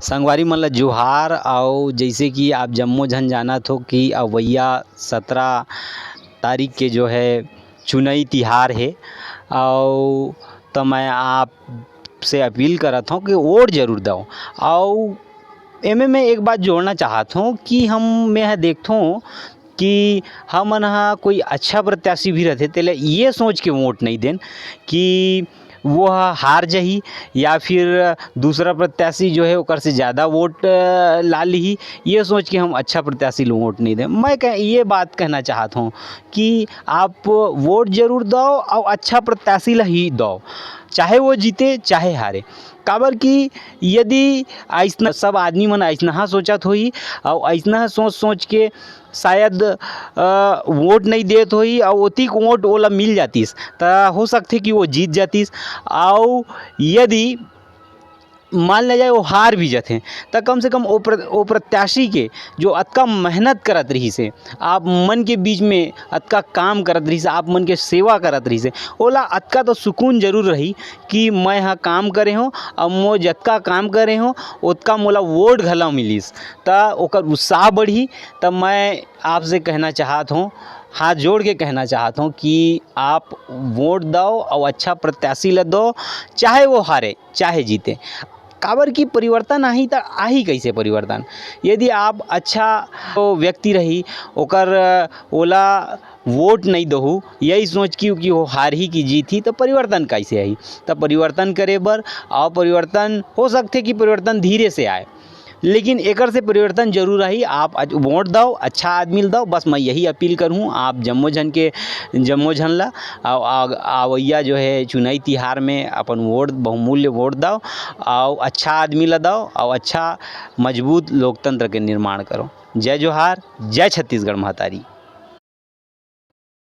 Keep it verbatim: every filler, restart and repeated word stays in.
संगवारी मन ल जोहार। अउ जइसे कि आप जम्मो झन जानत हो कि अवइया सतरा तारीख के जो है चुनई तिहार हे, अउ त मैं आपसे अपील करत हौं कि वोट जरूर दव। अउ एमे मैं एक बात जोड़ना चाहत हौं कि हम, मैं ह देखथों कि हमन ह कोई अच्छा प्रत्याशी भी रथे, तेला ये सोच के वोट नइ देन कि वो ह हार जाही या फिर दूसरा प्रत्याशी जो है ओकर से ज़्यादा वोट, अ, ला लिही, ये सोच के हम अच्छा प्रत्याशी ल वोट नइ दें। मैं कह, ये बात कहना चाहत हौं कि आप वोट जरूर दव अउ अच्छा प्रत्याशी ल ही दव, चाहे वो जीते चाहे हारे। काबर कि यदि अइसना सब आदमी मन अइसनहा सोचत होही अउ अइसनहा सोच सोच के शायद, अ, वोट नइ देत होही अउ ओतिक वोट ओला मिल जातिस, त हो सकथे कि वो जीत जातिस। अउ यदि मान लिया जाए वो हार भी जाथे, त कम से कम ओ प्र-, ओ प्रत्याशी के जो अतका मेहनत करत रहिस हे, आप मन के बीच में अतका काम करत रहिस हे, आप मन के सेवा करत रहिस हे, ओला अतका तो सुकून जरूर रही कि मैं ह काम करे हौं, अउ मोर जतका काम करे हौं, ओतका मोला वोट घला मिलिस, त ओकर उत्साह बढ़ही। त मैं आपसे कहना चाहत हौं, हाथ जोड़ के कहना चाहत हौं कि आप वोट दव अउ अच्छा प्रत्याशी ल दव, चाहे वो हारे, चाहे जीते। काबर कि परिवर्तन आही त आही कइसे परिवर्तन? यदि आप अच्छा व्यक्ति रही, ओकर, ओला वोट नइ दहू, यही सोच के कि वो हारही कि जीतही, त परिवर्तन कइसे आही? त परिवर्तन करे बर, अउ परिवर्तन हो सकथे कि परिवर्तन धीरे से आए, लेकिन एकर से परिवर्तन जरूर आही। आप अच-, वोट दव, अच्छा आदमी ल दव, बस मैं यही अपील करहूँ आप जम्मो झन के, जम्मो झन ला। अउ आ-, आवइया जो है चुनाई तिहार में अपन वोट, बहुमूल्य वोट दव, अउ अच्छा आदमी ल दव, अउ अच्छा मजबूत लोकतंत्र के निर्माण करो। जय जोहार, जय छत्तीसगढ़ महतारी।